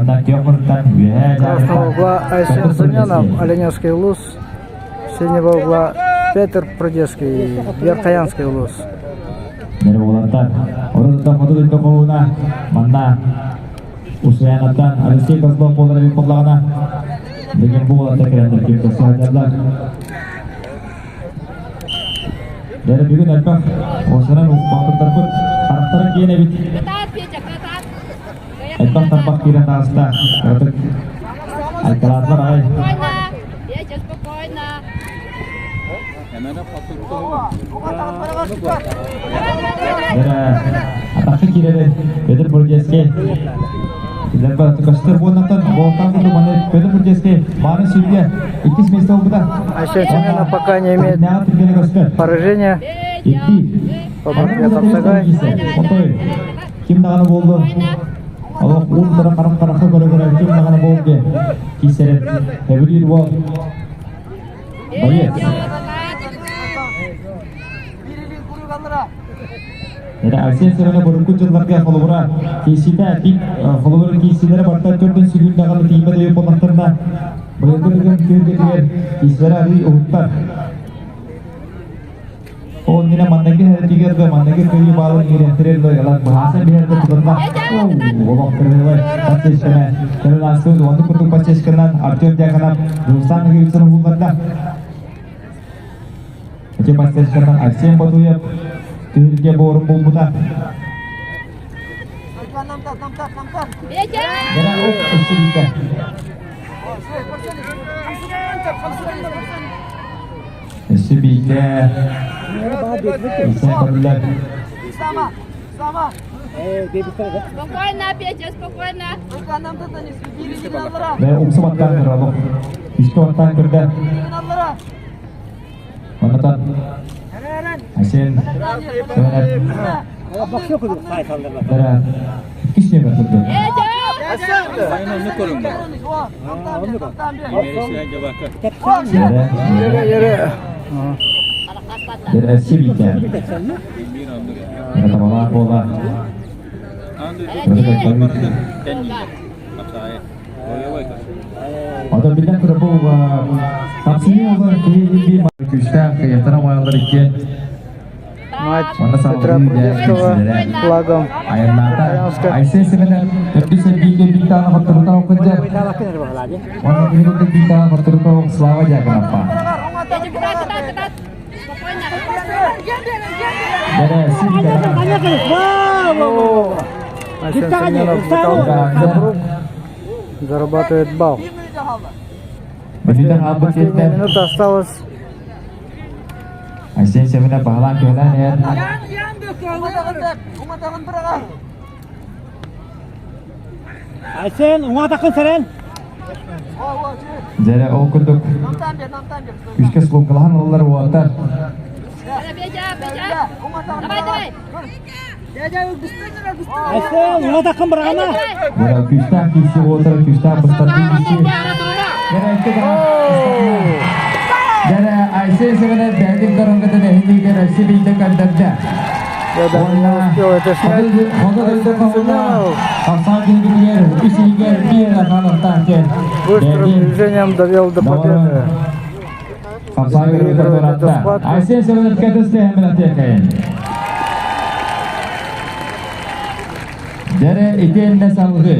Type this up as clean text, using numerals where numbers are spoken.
Онна күөх мунуктан үөһээ Красного дьаарыттан угла Айсен Петр Семенов, Прудецкий. Оленевский улус. Синего угла Петр Прудецкий, Верхоянский улус. Нерволаттан оротуттан хоту дойду хоһууна манна Усуйаанаттан Алексей Козлов буолар эбит буоллаҕына билигин бу уолаттар кэлэннэр ким көрсө сылдьаллар. Дьэ бүгүн элбэх уосанан боотурдарбыт харахтара киэн эбит. Элбэх тарбах киирэн таҕыста. Кыратык айкалаатылар аҕай. Петя, спокойно. Дьэ атахха киирэр Петр Бурдецкий. Лерба көстөр буоннаттан болтан курдук маны Петр Бурдецкий бааны сүүргэ иккис месте ылбыта. Айсен Семенов пока не имеет Түргэнэ түргэнэ көстөр. поражения. Икки. По борьбе Хапсагай. Отой ким даҕаны буоллун олох уун харах харахха көрө-көрө ким даҕаны буолду киисэрин эбилиир буол боец Это Арсен Семенов бурунку дьылларга холобура кииситэ бит холобура киисилэрэ барта төрдүн сүгүн даҕаны тиийбэт өйө буоллахтарына быйылгы бүгүн күһүргэтигэр киисилэрэ арыый уһуктар. Ол иннинэ манныгы иһэртигэр да манныгы кыайыы баалын иирэхтэрэр да ылан быһааса биһэрдэ тутарда. Олох кырыылай подсечканы кэлин ааспыт уонну курдук подсечканан Артем Дьяконов Дьулустан Ныгыйыцын уһулларда. Ити подсечканан Арсен Ботуев түһүлгэ буорун булбута. Петя! Дара оп өссүбүтэ. Өссө биирдэ Исен көрүллэр. Спокойно, Петя, спокойно. Ve умсу баттаан көрөр олох. Үскэ баттаан көрдө. Оннотон Айсен Сэмэнэп Дара иккис нүөмэр турду. Петя! Yere yere. Дара Сибике. Дара табалаах буола. Оттон биллэн турар бу тапсыы олор киһи биир күүстээх кыйахтара мааллар иккиэн Мать Онно Петра салгыы Прудецкого флагом. Айаннаата Верхоянска. Айсен Семенов төрдүс эргииргэ биир даҕаны хотторута оккунжа. Уонна кини курдук биир даҕаны хотторута Слава Дьяконоппа. Петя, кытаат, кытаат, кытаат. Спокойно. Дэрэ сибигэ О, Айсен Семенов выталкивает за круг. Зарабатывает балл. Бүлүүдэн хаалбыт Последняя сиэттэн минута осталась. Айсен Семенов баһылаан көһөлөөн иһэр. Айсен, уҥа сэрэн. Дьэрэ ол курдук күүскэ слумкалаһан ылаллар уолаттар. Петя, Петя. Давай, давай. Айсен, уҥа таххын быраҕана. Дьэрэ күүстээх киирси уолаттар күүстээх быстардыы киирси. Дьэрэ икки даҕан. Дьэрэ Айсен Семенов бэйэтин дорогатын эһинигэр өссө биирдэ көрдөрдө. Я даже не успел это снять. Айсен Семенов быстрым движением довел до победы. Выигрывает эту схватку. Айсен Семенов Дьэрэ итиэннэ салгыы.